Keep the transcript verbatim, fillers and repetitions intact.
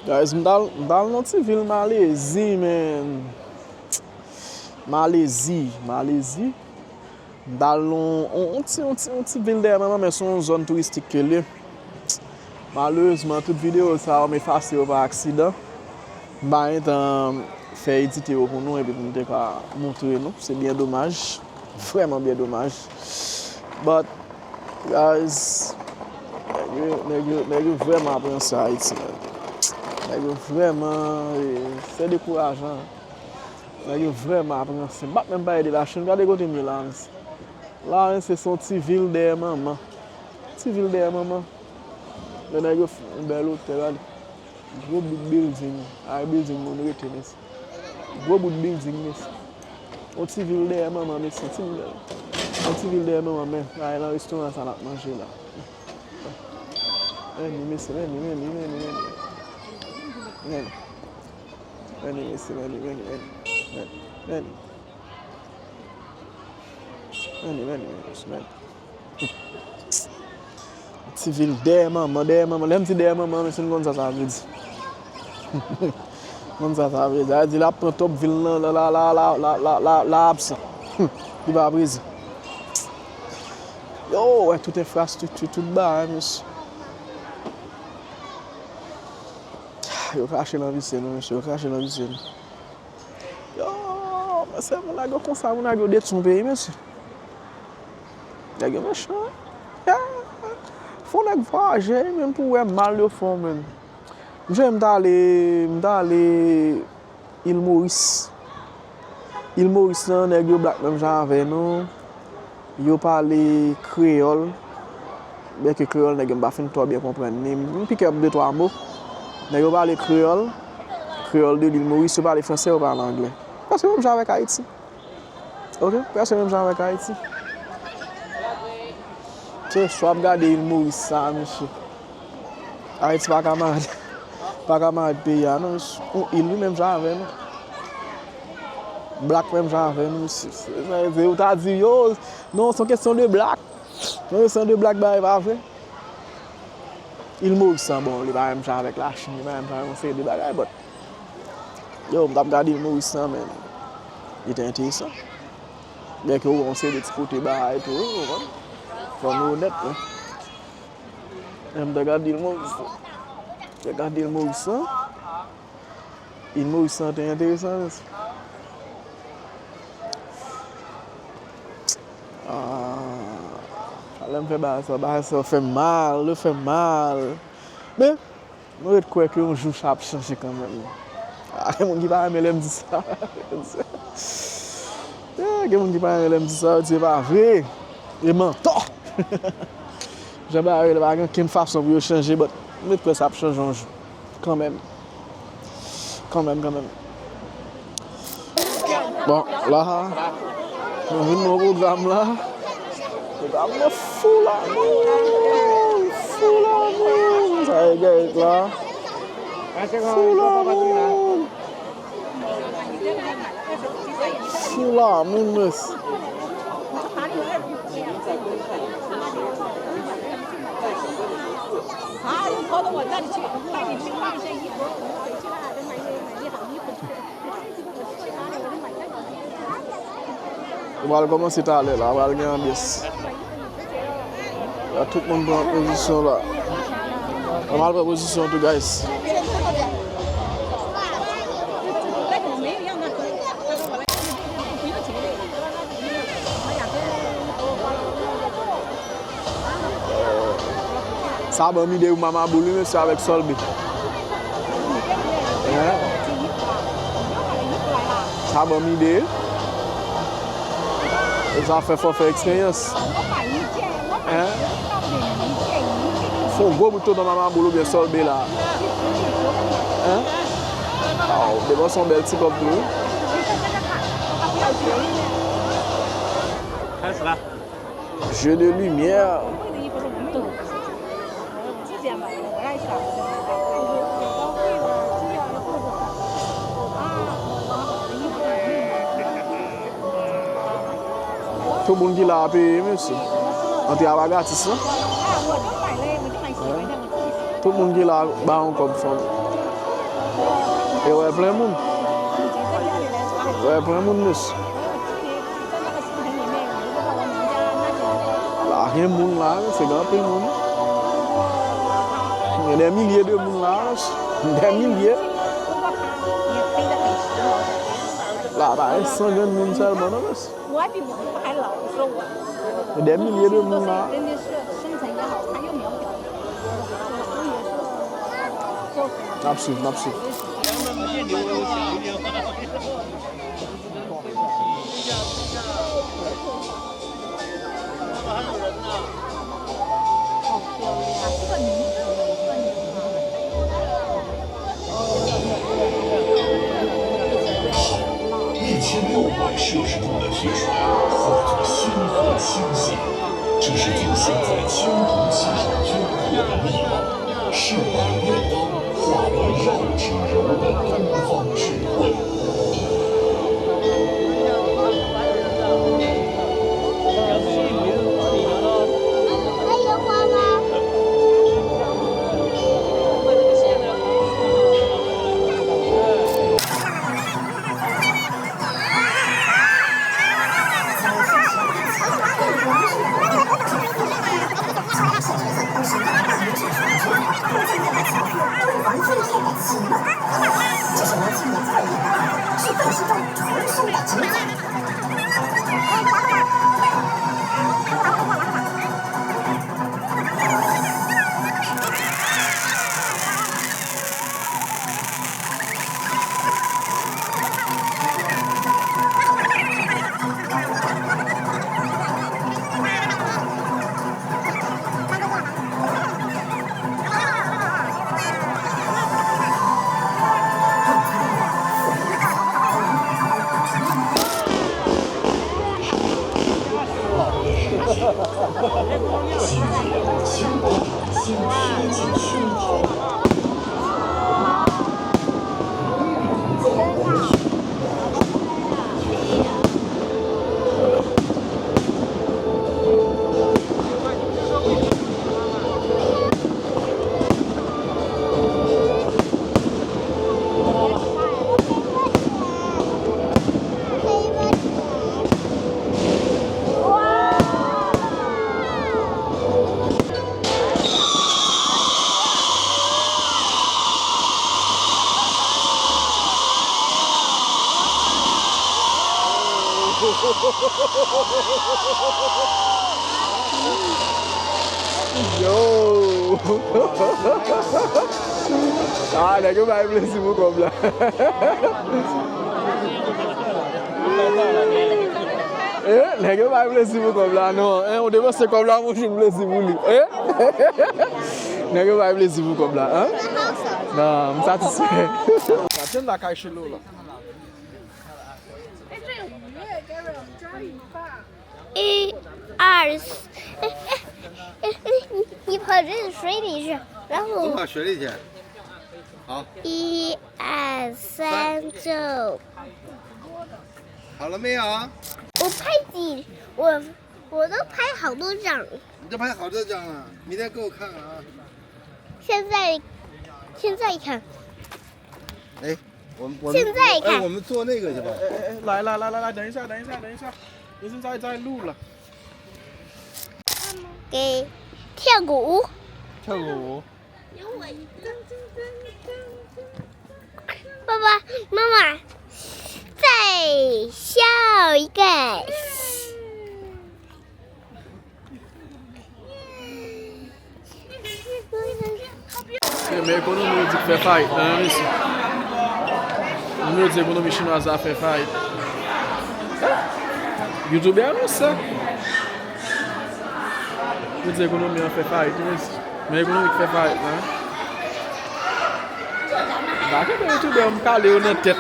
Guys, m t al, m t al nan ti vil Malezi, man. Malezi, Malezi. M t al nan on, on ti, on ti, on ti vil dèyè manman, men se yon zòn touristik ke l ye. Malerezman, tout videyo sa yo m efase yo pa aksidan. M pa gentan fè edite yo pou nou epi pou m te ka montre nou. Se byen domaj. Vrèman byen domaj. But, guys, nèg yo, nèg yo, nèg yo vrèman ap ranse Ayiti, man. Nèg yo vrèman, eh, se dekourajan. Nèg yo vrèman ap ranse. M p ap menm pale de Lachin. Gade kote m ye la, mesye. La, mesye, se yon ti vil dèyè manman. Ti vil dèyè manman. Men nèg yo fè yon bèl otèl, gade. Gwo bout building. Ay, building moun rete, mesye. Gwo bout building, mesye. Yon ti vil dèyè manman, mesye. Ti vil, yon ti vil dèyè manman, men. Ay, nan restoran sa n ap manje la. Men li, mesye, men li, men li, men li, men li. Men li. Men li, mesye, men li, men li, men li. Men li. Men li, men li, men li, men li. Ti vil dèyè manman, dèyè manman. Lè m di dèyè manman, mesye, nou konn sa sa vle di. Konn sa sa vle di. Sa vle di l ap pran twòp vil nan, la, la, la absan. Li pa prezan. Yo, wè tout enfrastrikti, tout bagay, mesye. Yo krache nan visye nou, mesye, yo krache nan visye nou. Yo, mesye, moun nèg yo konsa, moun nèg yo detwi yon peyi, mesye. Nèg yo mechan. Ya. Fò nèg vwayaje, menm pou wè mal yo fè w, menm. M sonje m t ale, m t ale Il Moris. Il Moris lan, nèg yo black menm jan avè nou. Yo pale kreyòl. Byenke kreyòl nèg yo m pa fin twò byen konprann li. M pike up de twa mo. Nèg yo pale kreyòl. Kreyòl de Lil Moris, yo pale fransè, yo pale anglè. Prèske menm jan avèk Ayiti. Ok? Prèske menm jan avèk Ayiti. Ke swa ap gade Il Moris sa, mesye. Ayiti pa ka malad. Pa ka malad peyi a, non, mesye. Yon il, wi, menm jan avè nou. Black menm jan avè nou, mesye. Se, se, se, ou ta di, yo, non, se yon kesyon de black. Se yon kesyon de black, bagay pa vre. Il Moris lan, bon, li pa menm jan avèk Lachin, li pa menm jan avèk yon seri de bagay, but, yo, m t ap gade Il Moris lan, men li te enteresan. Byenke ou wè yon seri de ti kote bagay tou, wi, ou konprann? Fò nou onèt, wi. Men m te gade Il Moris lan. Te gade Il Moris lan. Il Moris lan te enteresan, mesye. Ah, lè m fè bagay sa, bagay sa fè m mal, yo fè m mal. Men, mwen ret kwè ke yon jou sa ap chanje kanmenm. Ah, gen moun ki pa renmen lè m di sa. Ah, gen moun ki pa renmen lè m di sa, yo di se pa vre. E mantò. Jan bagay yo ye la, pa gen okenn fason pou yo chanje, but m ret kwè sa ap chanje yon jou. Kanmenm. Kanmenm, kanmenm. Bon, la, nou vin nan pwogram la. Pwogram nan fou la, moun. Fou la, moun. Sa e gèt la. Fou la, moun. Fou la, moun, mesye. Yo pral kòmanse talè la, pral gen anbyans. La, tout moun pran pozisyon la. Ann al pran pozisyon tou, guys. Sa ban m ide pou Mama Boul wi, mesye, avèk Solbe. Hein? Sa ban m ide. E sa fè fò fè eksperyans. Hein? Fè yon gwo bout tonton Mama Boul oubyen Solbe la. Hein? Aw, devan se yon bèl ti kòb tou wi. Jeu de lumière. Tout moun ki la a peye, mesye. Antre a pa gratis, non? Tout moun ki la a ba yon kòb, fanmi. E wè plen moun. Wè plen moun, mesye. La gen moun la, mesye, gen anpil moun. Gen des milliers de moun la, mesye. Des milliers. La pa gen san grenn moun sèlman, non, mesye. Des milliers de moun la. N ap swiv, n ap swiv. Yo! Ah, nèg yo bay plezi pou kòb la. Eh, nèg yo bay plezi pou kòb la, non. Eh, ou depanse kòb la pou jwenn plezi pou li. Eh? Nèg yo bay plezi pou kòb la, hein? Non, m satisfè. Sa tèt lakay Chelo la. 一二三，你跑这个水里去，然后 Opa, 水里去。好。 一二三，就 好了没有？ 我拍几，我我都拍好多张。 你都拍好多张了，明天给我看看啊。 现在现在看。 哎，我们我们现在看。 哎，我们坐那个去吧。 哎哎哎，来来来来来，等一下，等一下，等一下，不是在在录了。 给跳个舞。 跳个舞。 爸爸妈妈再笑一个。 Men ekonomi yo di k fè fayit la, wi, mesye. Moun yo di ekonomi chinwaz la fè fayit. YouTube anonse sa. Yo di ekonomi an fè fayit, wi, mesye. Men ekonomi k fè fayit la. M pa kenbe youtubè yo, m kale yo nan tèt.